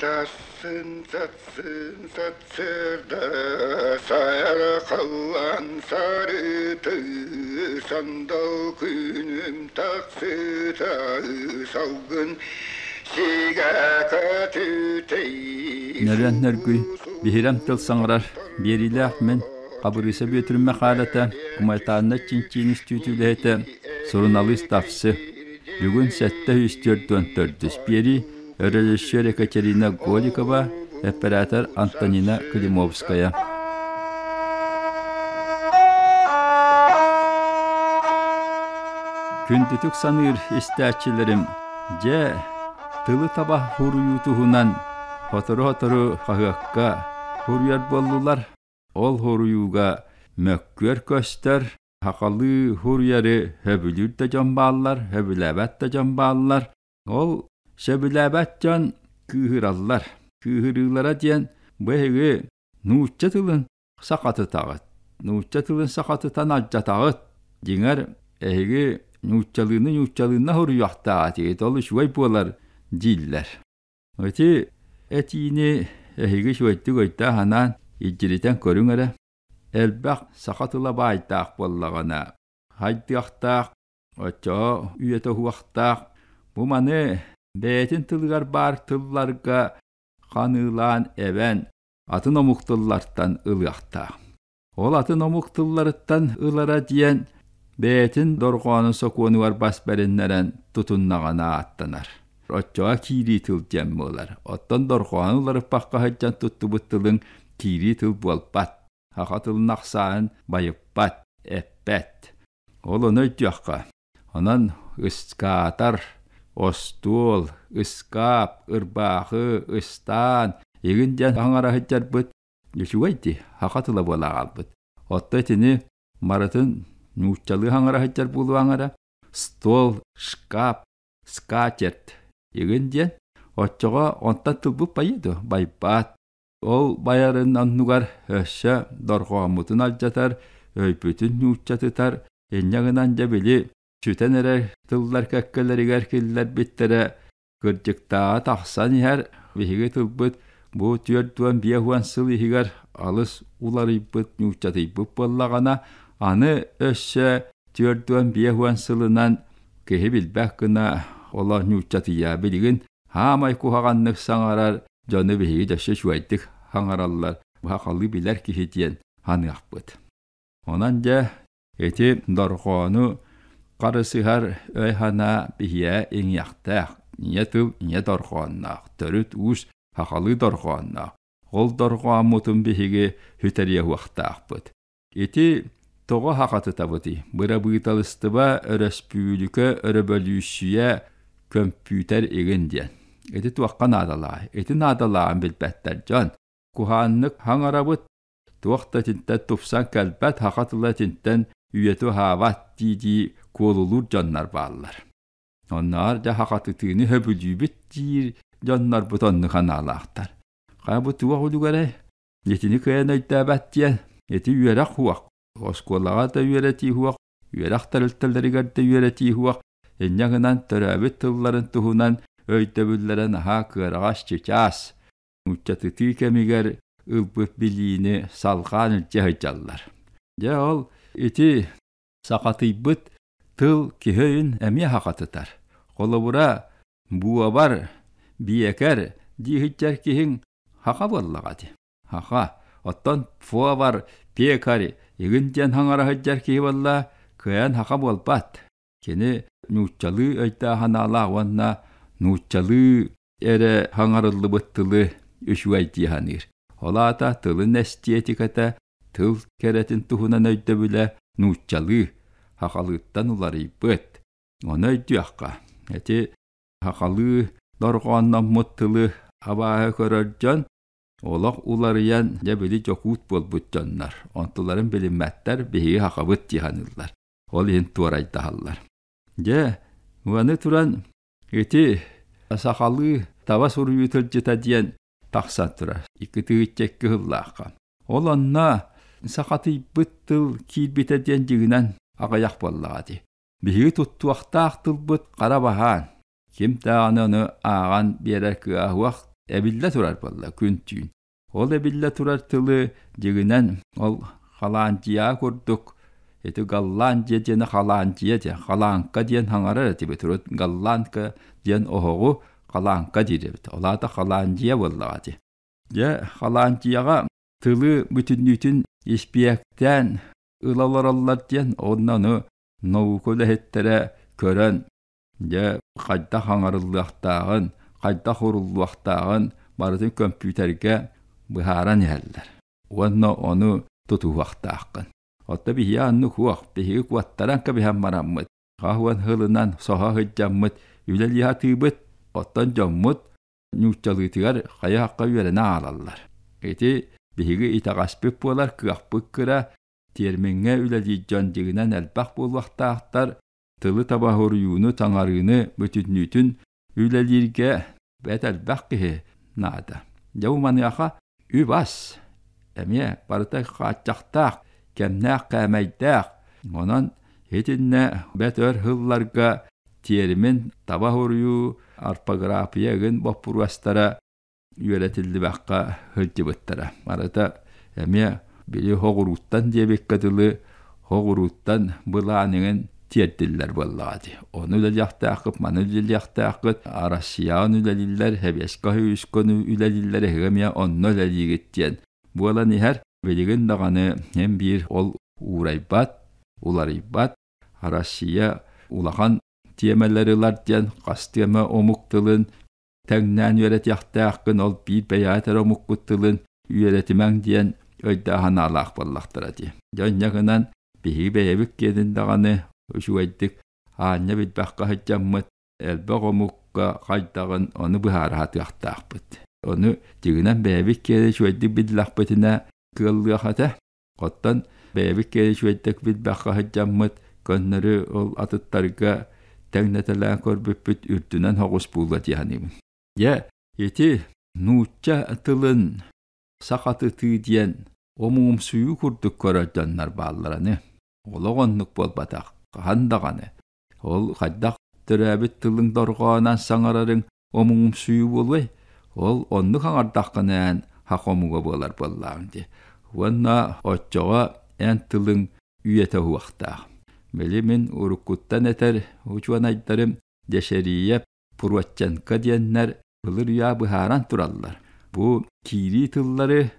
Сассын, сассын, сарсыарда саарахаллаан сарыты, сандал күнүм тахсыта, салгын сигэ көтүтэй. Нөрүөн нөргүй, биһирэм тыл саҥарар, биэриилээх мин, Хабырыыса Бүөтүр Мэхээлэтэ, Кумайтааннай чинчиин үстүүтү үлэһитэ, суруналыыс Тапсы. Бүгүн 744 биэрии Режиссер Екатерина Голикова, оператор Антонина Климовская. Күндүтүк саныыр истээччилэрим, дьэ, тылы таба суруйуу туһунан сотору-сотору хаһыакка суруйар буоллулар. Ол суруйууга мөккүөр көстөр, сахалыы суруйары сөбүлүүр да дьон бааллар, сөбүлээбэт да дьон бааллар. Ол сөбүлээбэт дьон кыыһыраллар. Кыыһырыылара диэн бу эһиги нуучча тылын сахатытаҕыт, нуучча тылын сахатытан алдьатаҕыт. Дьиҥэр, эһиги нууччалыыны нууччалыынна суруйуохтаах этигит, ол үчүгэй буолар дииллэр. Ити этиини эһиги үчүгэйдик өйдөөн-санаан илдьиритэн көрүҥ эрэ. Элбэх саха тыла баайдаах буоллаҕына, хайдыахтаах Оччоҕо үйэтэ уһуохтаах бу маны бэйэтин тылыгар баар тылларга ханыылаан эбэн атын омук тыллартан ылыахтаах. Ол атын омук тылларыттан ылара диэн бэйэтин дорҕоонун сокуонугар бас бэриннэрэн тутуннаҕына ааттанар. Оччоҕо киирии тыл диэн буолар. Оттон дорҕоону уларыппакка сылдьан туттубут тылыҥ киирии тыл буолбат. Саха тылын ахсаанын байыппат, эппэт. Ол ону өйдүөххэ. Онон ыскаатар, остуол, ыскаап, ырбаахы, ыстаан, игин диэн аҥара сылдьарбыт үчүгэй дии, саха тыла буола хаалбыт. Оттон итини барытын нууччалыы аҥара сылдьар буолуоҥ эрэ, стол, шкаф, скатерть игин диэн, оччоҕо онтон тылбыт байыа дуо? Байбаат. Ол байарын оннугар өссө дорҕооммутун алдьатар, өйбүтүн нууччатытар, инньэ гынан дьэ били сүтэн эрэр тыллар кэккэлэригэр киллэрбиттэрэ кырдьыктааҕа тахсан иһэр. Биһиги тылбыт бу 45 сыл иһигэр алыс уларыйбыт, нууччатыйбыт буоллаҕына, аны өссө 45 сылынан киһи билбэт гына олох нууччатыйа билигин Хаамай куһаҕаннык саҥарар дьону биһиги дөссө үчүгэйдик саҥараллар, сахалыы билэр киһи диэн саныахпыт. Онон дьэ ити дорҕоону харысыһар өй-санаа биһиэхэ иҥиэхтээх, ийэ тыл ийэ дорҕоонноох, төрүт уус сахалыы дорҕоонноох. Ол дорҕооммутун биһиги сүтэриэ суохтаахпыт. Ити тоҕо сахатытабытый? Бырабыыталыстыба, өрөспүүбүлүкэ, өрөбөлүүссүйэ, көмпүүтэр игин диэн. Ити туохха наадалааҕый? Ити наадалааҕын билбэттэр дьон. Куһааннык хаҥарабыт, туох да итинтэн тупсан кэлбэт, саха тыла итинтэн үйэтэ уһаабат дии-дии куолулуур дьоннор бааллар. Оннооҕор дьэ сахатытыыны сөбүлүүбүт диир дьоннорбут оннук санаалаахтар. Хайа бу туох үлүгэрэй? Итини кыайан өйдөөбөт диэн, ити үөрэх суох, оскуолаҕа да үөрэтии суох, үөрэх тэрилтэлэригэр да үөрэтии суох, инньэ гынан төрөөбүт тылларын туһунан өйдөбүллэрэ наһаа кыараҕас чычаас, нууччатытыы кэмигэр ылбыт билиини салҕаан илдьэ сылдьаллар. Дьэ ол ити сахатыйбыт тыл киһи өйүн эмиэ сахатытар. Холобура, буобар, биэкэр дии сылдьар киһиҥ Хаха буоллаҕа дии. Хаха. Оттон повар, пекарь игин диэн хаҥара сылдьар киһи буолла, кыайан хаха буолбат. Кини нууччалыы өйдөөх-санаалаах уонна нууччалыы эрэ хаҥарыллыбыт тылы үчүгэй дии саныыр. Ол аата тылын эстиэтикэтэ, тыл кэрэтин туһунан өйдөбүлэ нууччалыы, сахалыыттан уларыйбыт. Ону өйдүөххэ. Ити сахалыы дорҕоонноммут тылы абааһы көрөр дьон олох уларыйан дьэ били дьокуут буолбут дьоннор онтуларын билиммэттэр биһиги сахабыт дии саныыллар ол иһин туорайдаһаллар дьэ аны туран ити сахалыы таба суруйуу тылдьыта диэн тахсан турар икки тыһыынча икки сыллаахха ол онно сахатыйбыт тыл киирбитэ диэн дьиҥинэн аҕыйах буоллаҕа дии Биһиги туттуохтаах тылбыт хара баһаан, ким даҕаны ону ааҕан биэрэр кыаһа суох. эбиллэ турар буолла күн-түүн. Ол эбиллэ турар тылы дьиҥинэн ол халаандьыйа курдук ити голландия диэни халаандьыйа диэн халааҥка диэн хаҥарар этибит урут голландка диэн оһоҕу халааҥка диир эбит. Ол аата халаандьыйа буоллаҕа дии. Дьэ халаандьыйаҕа тылы бүтүннүүтүн испиэктээн ыла олороллор диэн уонна ону наука үлэһиттэрэ көрөн дьэ хайдах аҥарыллыахтааҕын, хайдах уруллуохтааҕын барытын көмпүүтэргэ быһааран иһэллэр уонна ону тутуһуохтааххын. Оттон биһиги оннук суох, биһиги куоттаран кэбиһэн бараммыт, хаһуон сылынан соһо сылдьаммыт үлэлии сатыыбыт, оттон дьоммут нууччалыытыгар хайа-хахха үөрэнэ хаалаллар. Ити биһиги итэҕэспит буолар, кыахпыт кыра, тиэрмиҥҥэ үлэлиир дьон дьиҥинэн элбэх буолуохтаахтар, тылы таба суруйууну, таҥарыыны бүтүннүүтүн үлэлииргэ бэрт элбэх киһи наада. Дьэ бу маныаха үп-ас эмиэ барыта хааччахтаах, кэмнээх кээмэйдээх. Онон итиннэ бэрт өр сылларга тиэрмин таба суруйуу, орфография ыгын боппуруостара үөрэтиллибэххэ сылдьыбыттара. Барыта эмиэ били хоҕурууттан диэбиккэ дылы хоҕурууттан былааныгын тиэрдиллэр буоллаҕа дии. Ону үлэлиэхтээххит, маны үлэлиэхтээххит, Россияҕа үлэлииллэр, Сэбиэскэй Союзка үлэлииллэр, эһиги эмиэ онно үлэлиигит диэн буолан иһэр. Билигин даҕаны эн биир ол уурайбат, уларыйбат. Россия улахан тиэмэлэри ылар диэн хас тиэмэ омук тылын тэҥнээн үөрэтиэхтээххин, ол биир бэйэҕит эрэ омуккут тылын үөрэтимэҥ диэн өйдөөх санаалаах буоллахтара дии. Дьэ инньэ гынан биһиги бэйэбит киэнин даҕаны үчүгэйдик аанньа билбэххэ сылдьаммыт элбэх омукка хайдаҕын ону быһаара сатыахтаахпыт. Ону дьиҥинэн бэйэбит киэнэ үчүгэйдик биллэхпитинэ кыаллыах этэ. Оттон бэйэбит киэнэ үчүгэйдик билбэххэ сылдьаммыт көннөрү ол атыттарга тэҥнэтэлээн көрбүппүт үрдүнэн соҕус буолуо дии саныыбын. Дьэ, ити нуучча тылын сахатытыы диэн омугумсуйуу курдук көрөр дьоннор бааллараны. Олох оннук буолбатах, хаһан даҕаны. Ол хайдах төрөөбүт тылыҥ дорҕоонун саҥарарыҥ омугумсуйуу буолуой? Ол оннук аҥардаххына эн саха омуга буолар буоллаҕыҥ дии. Уонна оччоҕо эн тылыҥ үйэтэ уһуохтаах. Били мин уруккуттан этэр учуонайдарым Дешерийэ, Пурочченко диэннэр былыр үйэ быһааран тураллар. Бу киирии тыллары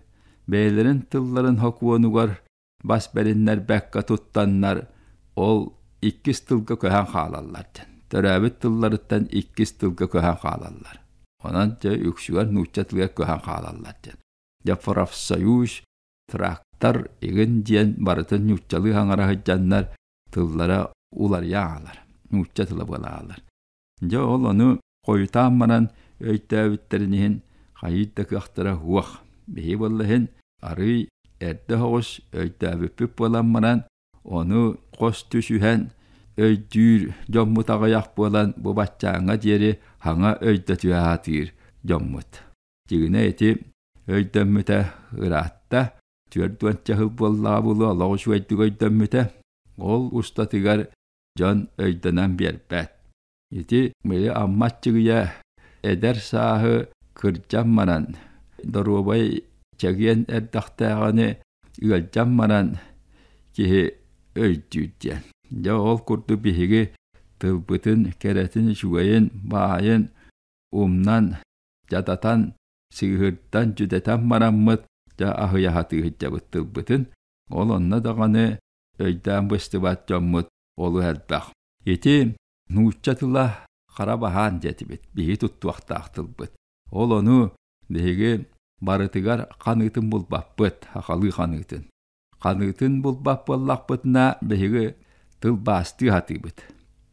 бэйэлэрин тылларын сокуонугар бас бэриннэрбэккэ туттаннар ол иккис тылга көһөн хаалаллар диэн. Төрөөбүт тылларыттан иккис тылга көһөн хаалаллар. Онон дьэ үксүгэр нуучча тылыгар көһөн хаалаллар диэн. Дьэ профсоюз, трактор игин диэн барытын нууччалыы хаҥара сылдьаннар тыллара уларыйа аалар. Нуучча тыла буола аалар. Дьэ ол ону хойутаан баран өйдөөбүттэрин иһин хайыы да кыахтара суох. Биһи буолла иһин арыый эрдэ соҕус өйдөөбүппүт буолан баран ону хос түсүһэн өйдүүр дьоммут аҕыйах буолан бу баччааҥҥа диэри саҥа өйдөтүө сатыыр дьоммут. Дьиҥинэ ити өйдөммүтэ ыраатта, 40 сыл буоллаҕа буолуо олох үчүгэйдик өйдөммүтэ. Ол устатыгар дьон өйдөнөн биэрбэт. Ити били Амма аччыгыйа эдэр сааһы кырдьан баран, доруобай чэгиэн эрдэхтээҕини ыалдьан баран киһи өйдүүр диэн. Дьэ ол курдук биһиги тылбытын кэрэтин, үчүгэйин, баайын умнан, дьадатан, сыыһырдан, дьүдэтэн бараммыт дьэ аһыйа сатыы тылбытын. Ол онно даҕаны өйдөөн быстыбат дьоммут олус элбэх. Ити нуучча тыла хара баһаан диэтибит, биһиги туттуохтаах тылбыт. Ол ону биһиги барытыгар ханыытын булбаппыт, сахалыы ханыытын. Ханыытын булбат буоллахпытына, биһиги тылбаастыы сатыыбыт.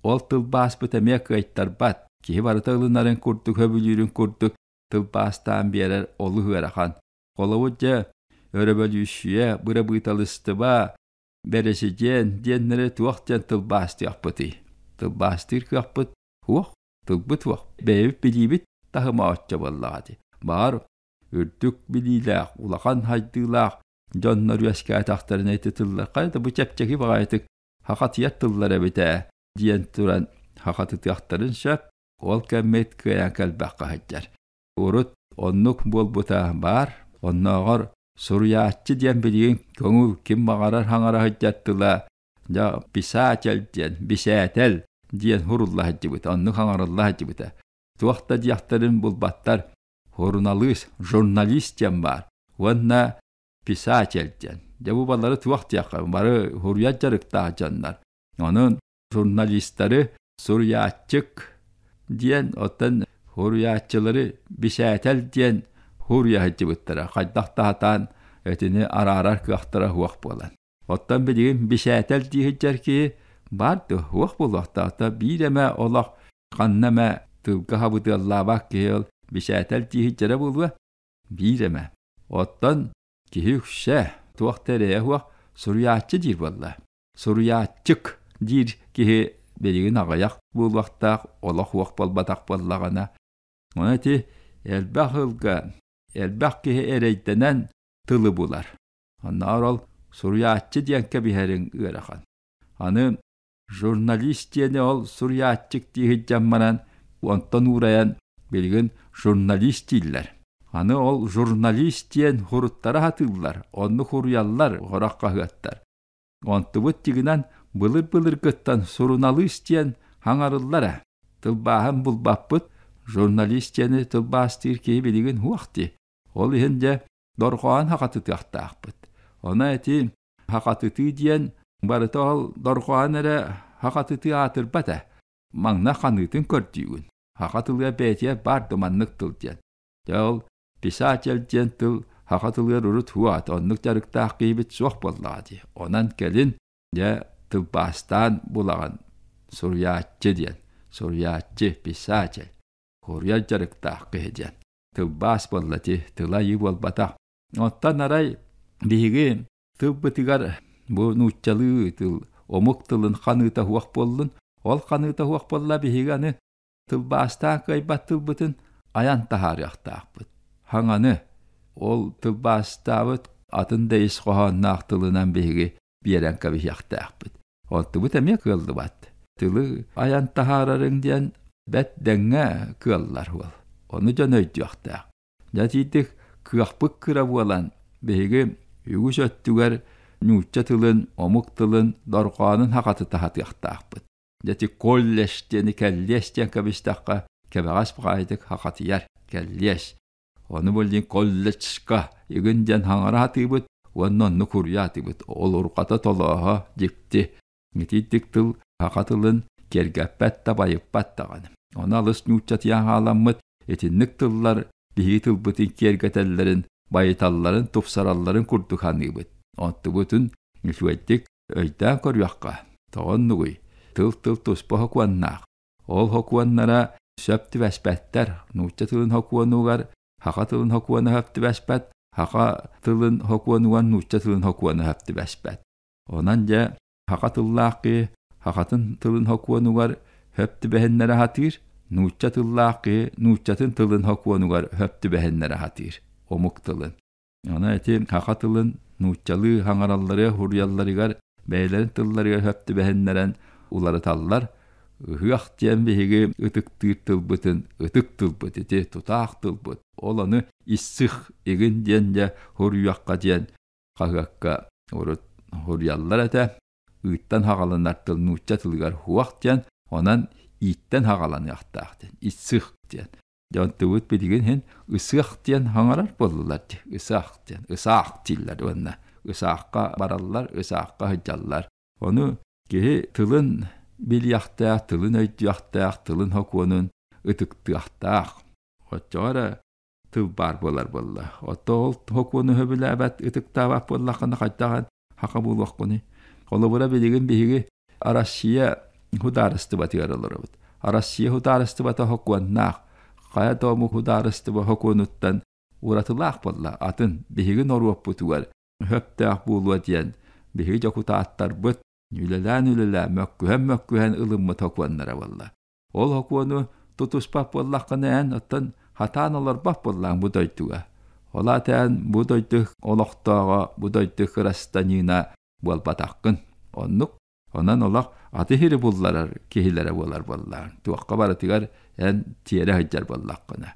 Ол тылбааспыт эмиэ кыайтарбат. Киһи барыта ылынарын курдук, сөбүлүүрүн курдук тылбаастаан биэрэр олус ыарахан. Холобур, дьэ, өрөбөлүүссүйэ, бырабыыталыстыба, бэрэсидьиэн диэннэри туох диэн тылбаастыахпытый? Тылбаастыыр кыахпыт суох, тылбыт суох. Бэйэбит билиибит таһыма оччо буоллаҕа дии. Баҕар, үрдүк билиилээх, улахан хайдыылаах дьоннор үөскээтэхтэринэ ити тыллар хайа да бу чэпчэки баҕайытык хахатыйар тыллар эбит ээ диэн туран хахатытыахтарын сөп. Ол кэммит кыайан кэлбэххэ сылдьар. Урут Оннук буолбута баар. Оннооҕор суруйааччы диэн билигин көҥүл ким баҕарар хаҥара сылдьар тыла дьэ писатель диэн, бисээтэл диэн сурулла сылдьыбыта, оннук хаҥарылла сылдьыбыта. Туох да диэхтэрин булбаттар. Суруналыыс, журналист диэн баар. Уонна писатель диэн. Дьэ бу балары туох диэххэ, бары суруйар дьарыктаах дьоннор. Онон журналистары суруйааччык диэн, оттон суруйааччылары бисээтэл диэн суруйа сылдьыбыттара. Хайдах да сатаан итини араарар кыахтара суох буолан. Оттон билигин бисээтэл дии сылдьар киһи баар дуо? Суох буолуохтаах. Биир эмэ олох ханна эмэ тылга хабытыаллаабат киһи ол бисээтэл дии сылдьара буолуо. Биир эмэ. Оттон киһи үксэ туох да эрэйэ суох суруйааччы диир буолла. Суруйааччык диир киһи билигин аҕыйах буолуохтаах, олох уох буолбатах буоллаҕына. Ону ити элбэх ылга элбэх киһи эрэйдэнэн тылы булар. Оннооҕор ол суруйааччы диэн кэбиһэриҥ ыарахан. Аны журналист диэни ол суруйааччык дии сылдьан баран, онтон уурайан билигин журналист дииллэр. Аны ол журналист диэн суруттара сатыыллар, оннук суруйаллар сорох хаһыаттар. Онтубут тигинэн былыр-былыргыттан суруналыыс диэн хаҥарыллара. Тылбааһын булбаппыт, журналист диэни тылбаастыыр киһи билигин суох дии. Ол иһин дьэ дорҕоон хахатытыахтаахпыт. Ону ити хахатытыы диэн барыта ол дорҕоон эрэ хахатытыы аатырбат ээ. Маҥна ханыытын көрдүүгүн. Хаха тылыгар бэйэтигэр баар да маннык тыл диэн. Дьэ ол писатель диэн тыл хаха тылыгар урут хуаат оннук дьарыктаах киһибит суох буоллаҕа дии. Онон кэлин дьэ тылбаастаан булаҕын суруйааччы диэн. Суруйааччы, писатель. Суруйар дьарыктаах киһи диэн. Тылбаас буолла ити, тыла айыы буолбатах. Оттон арай биһиги тылбытыгар бу нууччалыы тыл, омук тылын ханыыта суох буоллун, ол ханыыта суох буолла биһиги аны тылбаастаан кыайбат тылбытын айан таһаарыахтаахпыт. Хаҥаны ол тылбаастаабыт атын да ис хоһоонноох тылынан биһиги биэрэн кэбиһиэхтээхпит. Онтубут эмиэ кыаллыбат. Тылы айан таһаарарыҥ диэн бэт дэҥҥэ кыаллар уол. Ону дьон өйдүөхтээх. Дьэ итиитик кыахпыт кыра буолан, биһиги үгүс өттүгэр нуучча тылын, омук тылын дорҕоонун хахатыта сатыахтаахпыт. Дьэ ити колледж диэни кэллиэс диэн кэбистэххэ, кэбэҕэс баҕайытык хахатыйар кэллиэс. Ону билигин колледжка игин диэн хаҥара сатыыбыт уонна оннук уруйа сатыыбыт. Ол урҕата толооһо дьикти. Итиитик тыл саха тылын киэргэппэт да байыппат даҕаны. Ону алыс нууччатыйан хааламмыт итинник тыллар биһиги тылбытын киэргэтэллэрин, байыталларын, тупсаралларын курдук саныыбыт. Онтубутун үчүгэйдик өйдөөн көрүөххэ. Тоҕо оннугуй? Тыл-тыл туспа сокуоннаах. Ол сокуоннара сөп түбэспэттэр. Нуучча тылын сокуонугар саха тылын сокуона сөп түбэспэт, саха тылын сокуонугар нуучча тылын сокуона сөп түбэспэт. Онон дьэ саха тыллаах киһи сахатын тылын сокуонугар сөп түбэһиннэрэ сатыыр, нуучча тыллаах киһи нууччатын тылын сокуонугар сөп түбэһиннэрэ сатыыр, омук тылын. Онон ити саха тылын нууччалыы хаҥаралларыгар, суруйалларыгар бэйэлэрин тылларыгар сөп түбэһиннэрэн уларыталлар. Ыһыах диэн биһиги ытыктыыр тылбытын ытык тылбыт ити тутаах тылбыт. Ол ону иссых игин диэн дьэ суруйуохха диэн хаһыакка урут суруйаллар этэ. Ыыттан хаҕаланар тыл нуучча тылыгар хуох диэн, онон ииттэн хаҕаланыахтаах диэн, иссых диэн. Дьонтубут билигин иһин ысыах диэн хаҥарар буоллулар дии. Ысаах диэн, ысаах дииллэр уонна ысаахха бараллар, ысаахха сылдьаллар. Ону киһи тылын билиэхтээх, тылын өйдүөхтээх, тылын сокуонун ытыктыахтаах. Оччоҕо эрэ тыл баар буолар буолла. Оттон ол сокуону сөбүлээбэт, ытыктаабат буоллаххына хайдах хака буолуоххунуй? Холобура билигин биһиги Россия судаарыстыбатыгар олоробут. Россия судаарыстыбата сокуоннаах, хайа да омук судаарыстыба сокуонуттан уратылаах буолла. Атын биһиги норуоппутугар сөптөөх буолуо диэн биһиги дьокутааттарбыт үлэлээн-үлэлээн, мөккүһэн-мөккүһэн ылыммыт сокуоннара буолла. Ол сокуону тутуспат буоллаххына эн оттон хатаан олорбот буоллаҥ бу дойдуга. Ол аата эн бу дойду олохтооҕо, бу дойду кырастаньыына буолбатаххын. Оннук. Онон олох аты сири булларар киһилэрэ буолар буоллаҕыҥ. Туохха барытыгар эн тиэрэ сылдьар буоллаххына.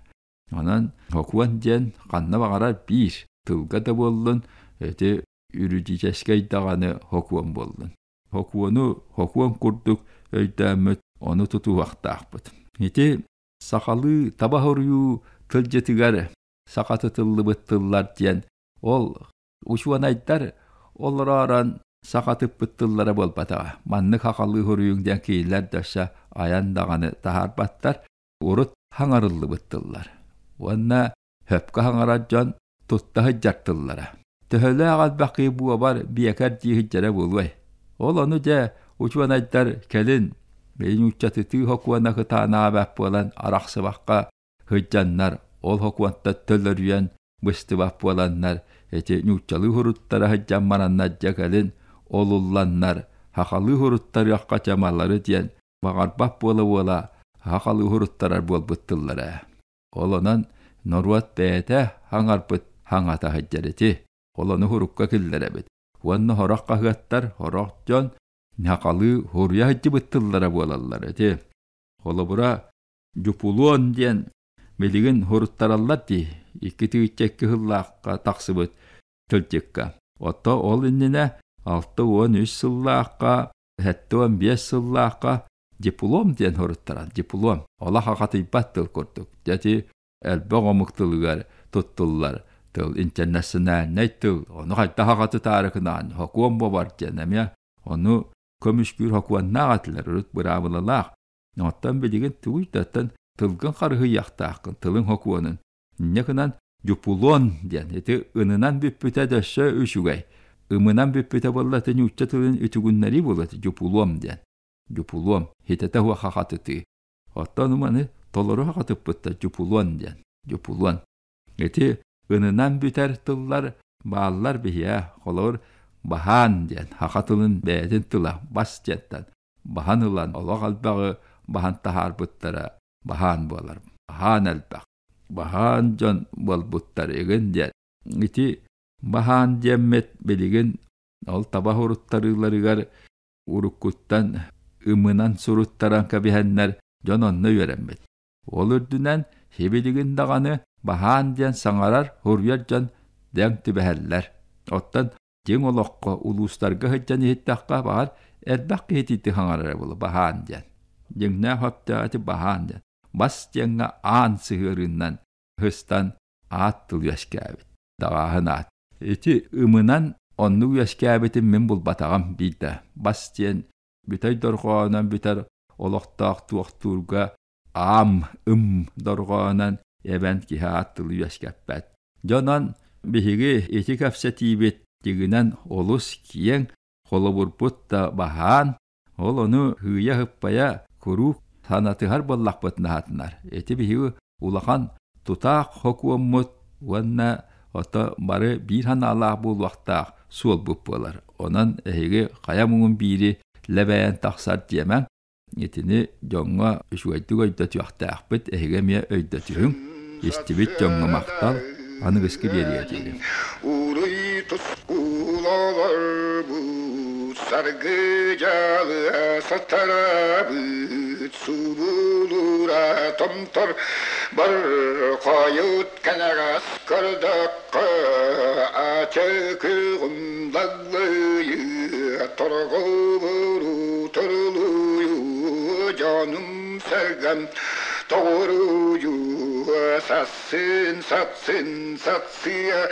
Онон сокуон диэн ханна баҕарар биир тылга да буоллун, ити юридическэй даҕаны сокуон буоллун. Сокуону сокуон курдук өйдөөммүт ону тутуһуохтаахпыт. Ити сахалыы таба хоруйуу тылдьытыгар сахатытыллыбыт тыллар диэн ол учуонайдар олороорон сахатыппыт тыллара буолбатаҕа. Маннык сахалыы хоруйуҥ диэн киилэр да өссө айан даҕаны таһаарбаттар. Урут хаҥарыллыбыт тыллар. Уонна хөпкө хаҥарар дьон тутта сылдьар тыллара. Төһөлөөх элбэх киһи буобар биэкэр дии сылдьара буолуой? Ол ону дьэ учуонайдар кэлин бэйин нууччатытыы сокуона кытаанаабат буолан арахсыбакка сылдьаннар ол сокуонтан төлөрүйэн быстыбат буоланнар ити нууччалыы суруттара сылдьан бараннар дьэ кэлин олулланнар сахалыы суруттарыахха чамалары диэн баҕарбат буола-буола сахалыы суруттарар буолбут тыллара. Ол онон норуот бэйэтэ хаҥарбыт хаҥата сылдьар ити. Ол ону сурукка киллэрэбит. Уонна сорох хаһыаттар, сорох дьон сахалыы суруйа сылдьыбыт тыллара буолаллар ити. Холобура, дьупулуон диэн билигин суруттараллар дии. 2 икки сыллаахха тахсыбыт тылдьыкка. Отто ол иннинэ 63 сыллаахха, 75 сыллаахха диплом диэн суруттаран, диплом. Олох хахатыйбат тыл курдук. Дьэ элбэх омук тылыгар туттуллар тыл, интернациональнай тыл. Ону хайдах хахатытаарыкынаан, сокуон бобар диэн эмиэ ону көмүскүүр сокуоннаах этилэр, урут быраабылалаах. Оттон билигин тугуй да тылгын харыһыйыахтааххын, тылыҥ сокуонун. Инньэ гынан дьупулуон диэн ити ынынан бүппүтэ дөссө үчүгэй. Ымынан бүппүтэ буолла ити нуучча тылын үтүгүннэрии буолла дьупулуом диэн. Дьупулуом хитэтэ хуа хахатытыы. Оттон маны толору хахатыппытта дьупулуон диэн. Дьупулуон. Ити ынынан бүтэр тыллар бааллар биһиэ. Холобур баһаан диэн хаха тылын бэйэтин тыла бас диэнтэн баһан ылан олох элбэҕи баһан таһаарбыттара баһаан буолар. Баһаан элбэх. Баһаан дьон буолбуттар игин диэн. Ити баһаан диэммит билигин ол таба суруттарыыларыгар уруккуттан ымынан суруттаран кэбиһэннэр дьон онно үөрэммит. Ол үрдүнэн сибилигин даҕаны баһаан диэн саҥарар суруйар дьон дэҥ түбэһэллэр. Оттон дьиҥ олоххо улуустарга сылдьан иһиттэххэ баҕар элбэх киһи итиитик саҥарара буолуо баһаан диэн. Дьиҥнээх өптөөх ити баһаан диэн. Бас диэҥҥэ аан сыһыарыынан сыстан аат тыл үөскээбит. Даҕааһын аат. Ити ымынан оннук үөскээбитин мин булбатаҕым биирдэ. Бас диэн бүтэй дорҕоонон бүтэр олохтоох туохтуурга аам, ым дорҕоонон эбэн киһи аат тылы үөскэппэт. Дьонон биһиги ити кэпсэтиибит дьиҥинэн олус киэҥ, холобурбут да баһаан, ол ону һыыйа-һыппайа куруук санатыһар буоллахпытына сатанар. Ити биһиги улахан тутаах сокуоммут уонна ото бары биир санаалаах буолуохтаах суолбут буолар. Онон эһиги хайа муҥун биири лэбэйэн тахсар диэмэҥ. Итини дьоҥҥо үчүгэйдик өйдөтүөхтээхпит, эһиги эмиэ өйдөтүһүҥ. Истибит дьоҥҥо махтал, аныгыскы биэриэ диэри. Уруй тускулаларбыт, саргы дьалыа сатарабыт, субулура томтор бар хойут кэнэҕэс көрдөххө, ачыкыгым даллыйы, торҕобуру торулуйу, дьонум сэргэм тоҕуруйу, сассын сатсын сатсыа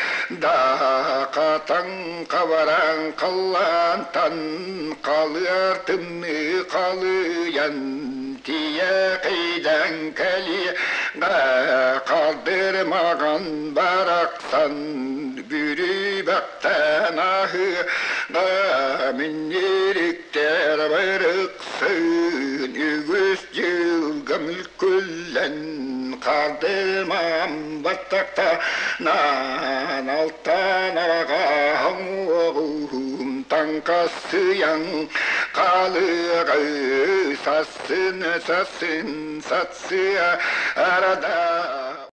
да хатан хабаран халлаантан халыар тымныы халыйан тиийэ кыйдан кэлиэ Хардырмаган барахсан бүрүбэхтэн аһыга минньириктэр барыксын үгүс дьылга мүлкүллэн хардырмам баттахтанан алтан аҕаһым уоҕум таҥхасыйан хаалыаҕы сассын сассын сатсыа арада.